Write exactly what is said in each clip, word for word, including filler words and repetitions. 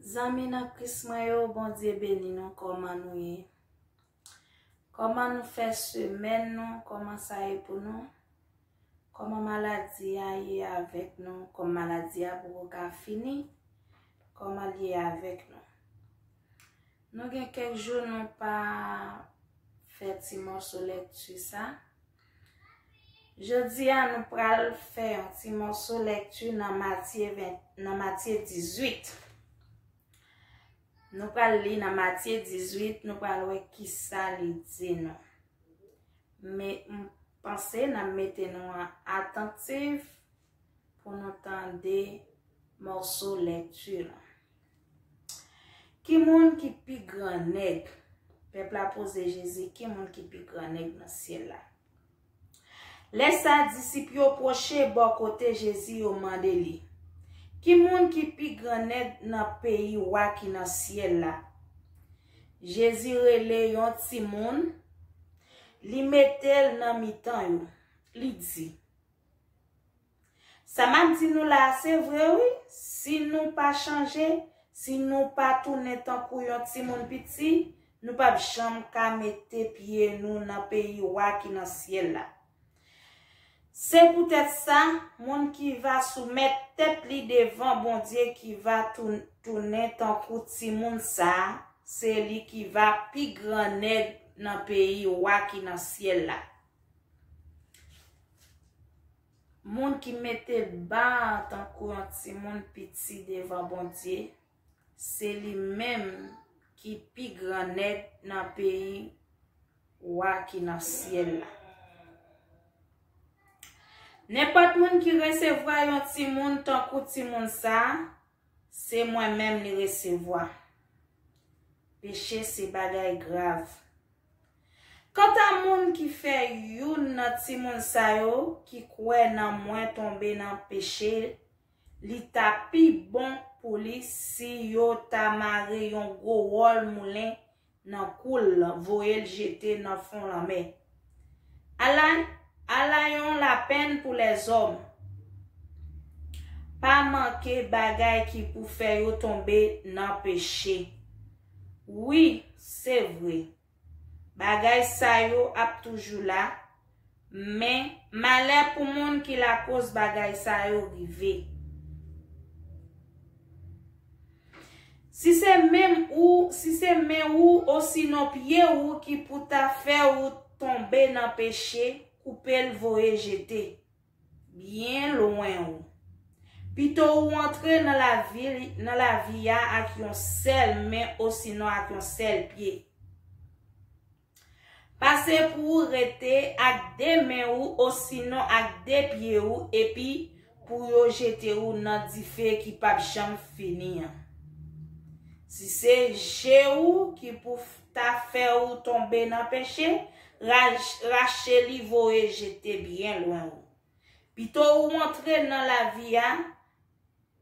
Zanmi nan Kris mwen yo, Bondye beni nou. Kòman nou ye? Kòman nou fè semèn nou? Kòman sa ye pou nou? Kòman maladi a ye avèk nou? Kòman maladi a poko ka fini? Kòman l ye avèk nou? Nou gen kèk jou nou pa fè ti mòso lèkti sa. Jodi a, nou pral fè yon ti mòso lèkti nan Matye ven, nan Matye dizuit. Nou pral li nan Matye dizuit, nou pral wè kisa li di nou. Men, m panse n ap mete nou an atantif pou nou tande mòso lèkti la. Ki moun ki pi gran nèg? Pèp la poze Jezi, ki moun ki pi gran nèg nan syèl la? Lè sa, disip yo pwoche bò kote Jezi, yo mande li, ki moun ki pi gran nèg nan peyi wa ki nan syèl la? Jezi rele yon timoun, li mete l nan mitan yo. Li di, sa m ap di nou la a, se vre wi. Si nou pa chanje, si nou pa tounen tankou yon timoun piti, nou p ap janm ka mete pye nou nan peyi wa ki nan syèl la. Se poutèt sa, moun ki va soumèt tèt li devan Bondye, ki va tou, tounen tankou timoun sa a, se li ki va pi gran nèg nan peyi wa ki nan syèl la. Moun ki mete ba tankou yon timoun piti devan Bondye, se li menm ki pi gran nèg nan peyi wa ki nan syèl la. Nenpòt moun ki resevwa yon timoun tankou timoun sa a, se mwen menm li resevwa. Peche se bagay grav. Kanta moun ki fè youn nan timoun sa yo ki kwè nan mwen tonbe nan peche, li ta pi bon pou li si yo ta mare yon gwo wòl moulen nan kou l, voye l jete nan fon lanmè. Ala, ala yon lapenn pou lèzòm! Pa manke bagay ki pou fè yo tonbe nan peche. Wi, se vre, bagay sa yo ap toujou la, men malè pou moun ki lakoz bagay sa yo rive. Si se men ou, si se men ou osinon pye ou ki pou ta fè ou tonbe nan peche, koupe l voye jete byen lwen ou. Pito ou antre nan lavi, nan lavi a ak yon sèl men osinon ak yon sèl pye. Pase pou ou rete ak de men ou osinon ak de pye ou epi pou yo jete ou nan dife ki p ap janm fini an. Si se je ou ki pou ta fè ou tonbe nan peche, rach, rache li voye jete byen lwen ou. Pito ou antre nan lavi a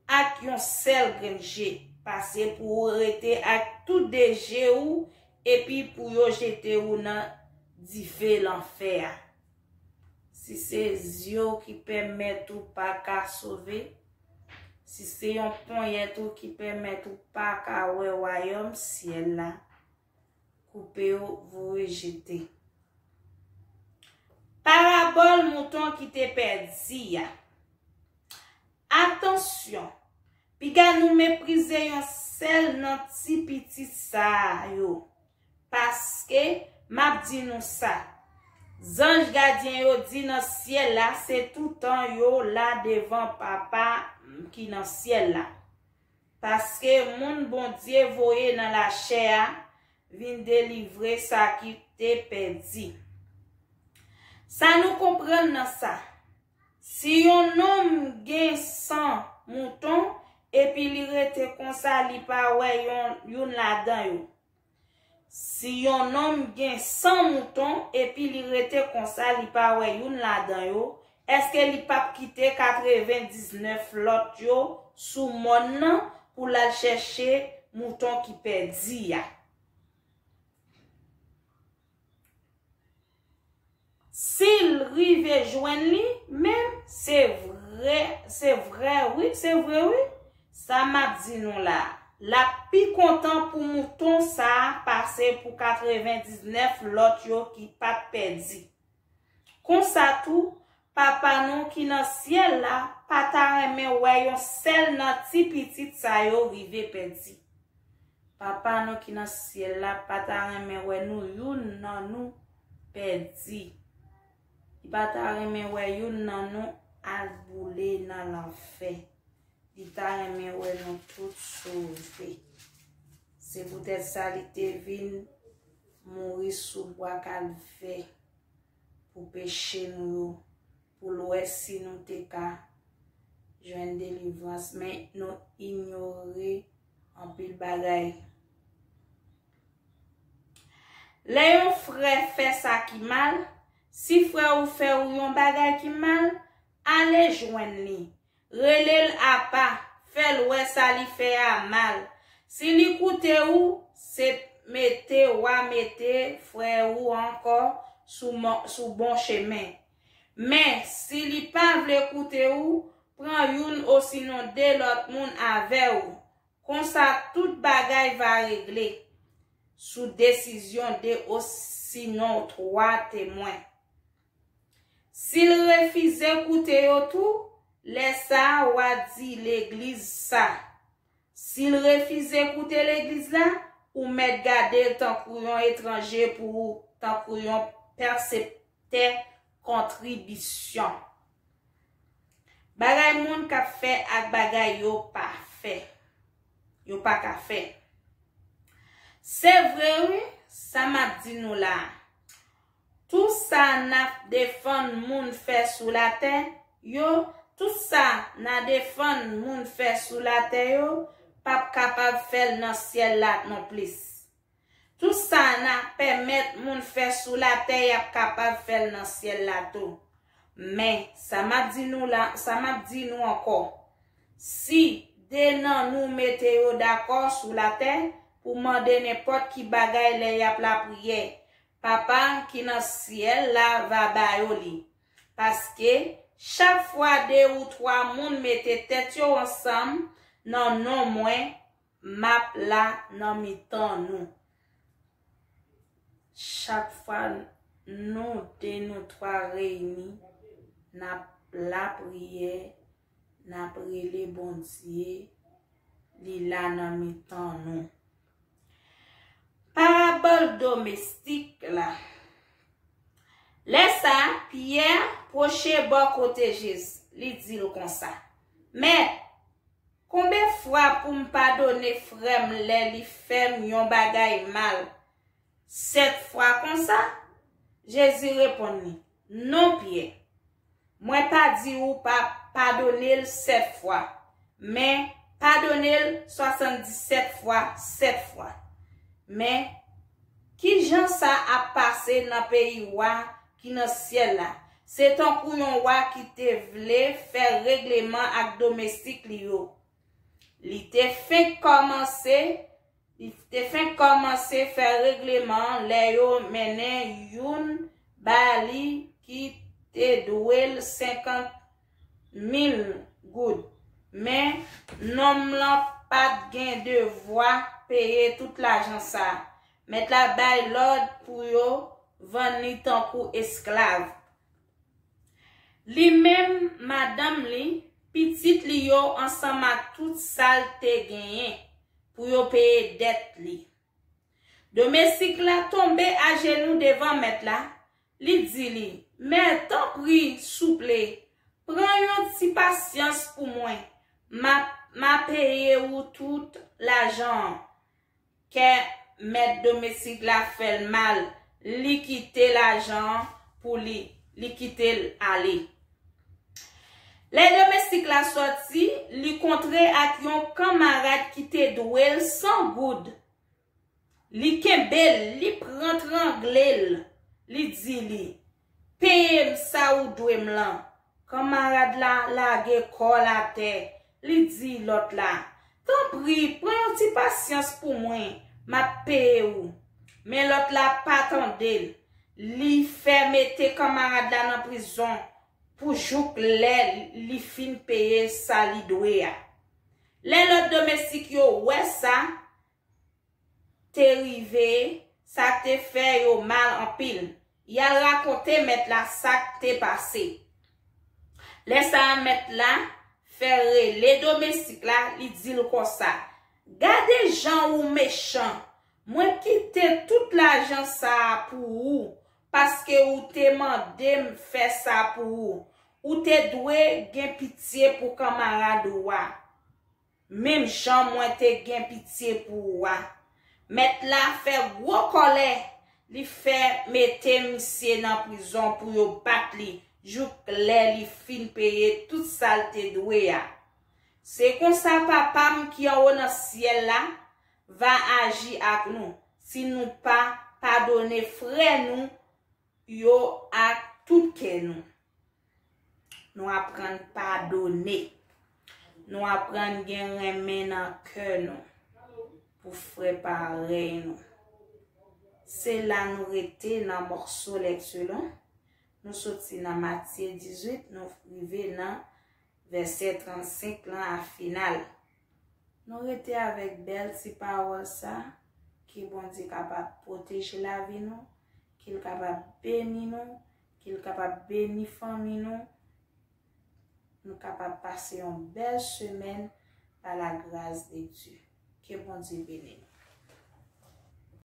ak yon sèl grenn je, pase pou ou rete ak tou de je ou epi pou yo jete ou nan dife lanfè a. Si se zye w ki pèmèt ou pa ka sove, si se yon ponyèt ou ki pèmèt ou pa ka wè wayòm syèl la, koupe w voye jete. Parabòl mouton ki te pèdi a. Atansyon! Piga nou meprize yon sèl nan ti pitit sa a yo. Paske, m ap di nou sa, zanj gadyen yo di nan syèl la se toutan yo la devan Papa m ki nan syèl la. Paske moun Bondye voye nan lachè a vin delivre sa ki te pèdi. Sa nou konprann nan sa? Si yon nonm gen san mouton epi li rete konsa, li pa wè yon, youn ladan yo. Si yon nonm gen san mouton epi li rete konsa, li pa wè youn ladan yo, èske li p ap kite katrevendiznèf lòt yo sou mòn nan pou l al chèche mouton ki pèdi a? Si l rive jwenn li, men se vre, se vre, wi, se vre, wi, sa m ap di nou la a. L ap pi kontan pou mouton sa a pase pou katrevendiznèf lòt yo ki pa t pèdi. Konsa tou, Papa nou ki nan syèl la pa ta renmen wè yon sèl nan ti pitit sa yo rive pèdi. Papa nou ki nan syèl la pa ta renmen wè nou youn nan nou pèdi. Li pa ta renmen wè youn nan nou al boule nan lanfè. Li ta renmen wè nou tout sove. Se poutèt sa li te vin mouri sou bwa Kalvè pou peche nou yo, pou l wè si nou te ka jwenn delivrans, men nou inyore anpil bagay. Lè yon frè fè sa ki mal, si frè ou fè ou yon bagay ki mal, ale jwenn li. Rele l apa, fè l wè sa li fè a mal. Si li koute ou, se mete w a mete frè ou ankò sou, sou bon chemen. Men, si li pa vle koute ou, pran youn osinon de lòt moun avè w. Konsa, tout bagay va regle sou desizyon de osinon twa temwen. Si l refize koute yo tou, lè sa a w a di legliz sa. Si l refize koute legliz la, ou mèt gade l tankou yon etranje pou ou, tankou yon pèseptè kontribisyon. Bagay moun k ap fè ak bagay yo pa fè. Yo pa ka fè. Se vre wi, sa m ap di nou la a. Tou sa n ap defann moun fè sou latè yo, tou sa n a defann moun fè sou latè yo, p ap kapab fè l nan syèl la nonplis. Tou sa n a pèmèt moun fè sou latè y ap kapab fè l nan syèl la tou. Men, sa m ap di nou la, sa m ap di nou ankò, si de nan nou mete yo dakò sou latè pou mande nenpòt ki bagay lè y ap lapriyè, Papa ki nan syèl la va ba yo li. Paske, chak fwa de ou twa moun mete tèt yo ansanm nan non mwen, m ap la nan mitan nou. Chak fwa nou de nou twa reyini, n ap lapriyè, n ap rele Bondye, li la nan mitan nou. Parabòl domestik la. Lè sa a, Pyè pwoche bò kote Jezi, li di l konsa, Mèt, konbyen fwa pou m padone frè m lè li fè m yon bagay mal? Sèt fwa konsa? Jezi reponn li, Non, Pyè, mwen pa di ou pa padone l sèt fwa, men padone l swasanndisèt fwa sèt fwa. Men, ki jan sa ap pase nan peyi wa ki nan syèl la? Se tankou yon wa ki te vle fè regleman ak domestik li yo. Li te fenk kòmanse, li te fenk kòmanse fè regleman an lè yo mennen youn ba li ki te dwe l senkant mil goud. Men, nonm lan pa t gen devwa peye tout lajan sa a. Mèt la bay lòd pou yo vann li tankou esklav. Li menm, madanm li, pitit li yo ansanm ak tout sa l te genyen pou yo peye dèt li. Domestik la tonbe ajenou devan mèt la, li di li, Mèt, tanpri, souple, pran yon ti pasyans pou mwen, m a, m a peye ou tout lajan an. Kè mèt domestik la fè l mal, li kite lajan an pou li, li kite l ale. Lè domestik la sòti, li kontre ak yon kanmarad ki te dwe l san goud. Li kenbe l, li pran trangle l, li di li, Peye m sa ou dwe m lan. Kanmarad la lage kò l atè, li di lòt la, Tanpri, pran yon ti pasyans pou mwen, m ap peye ou. Men lòt la pa tande l. Li fè mete kanmarad la nan prizon pou jouk lè li fin peye sa li dwe a. Lè lòt domestik yo wè sa te rive, sa te fè yo mal anpil. Y al rakonte mèt la sa k te pase. Lè sa a, mèt la fè rele domestik la, li di l konsa: "Gade jan ou mechan! Mwen kite tout lajan sa a pou ou, paske ou te mande m fè sa pou ou. Ou te dwe gen pitye pou kanmarad ou a." Menm jan mwen te gen pitye pou ou a. Mèt la fè gwo kòlè, li fè mete misye nan prizon pou yo bat li jouk lè li fin peye tout sa l te dwe a. Se konsa Papa m ki anwo nan syèl la va aji ak nou si nou pa padone frè nou yo ak tout kè nou. Nou aprann padone. Nou aprann gen renmen nan kè nou pou frè parèy nou. Se la nou rete nan mòso lèkti la. Nou soti nan Matye dizuit, nou rive nan vèsè trannsenk lan a final. Nou rete avèk bèl ti pawòl sa, ke Bondye kapab pwoteje lavi nou, ke l kapab beni nou, ke l kapab beni fanmi nou, nou kapab pase yon bèl semèn pa la gras de Dye. Ke Bondye beni nou.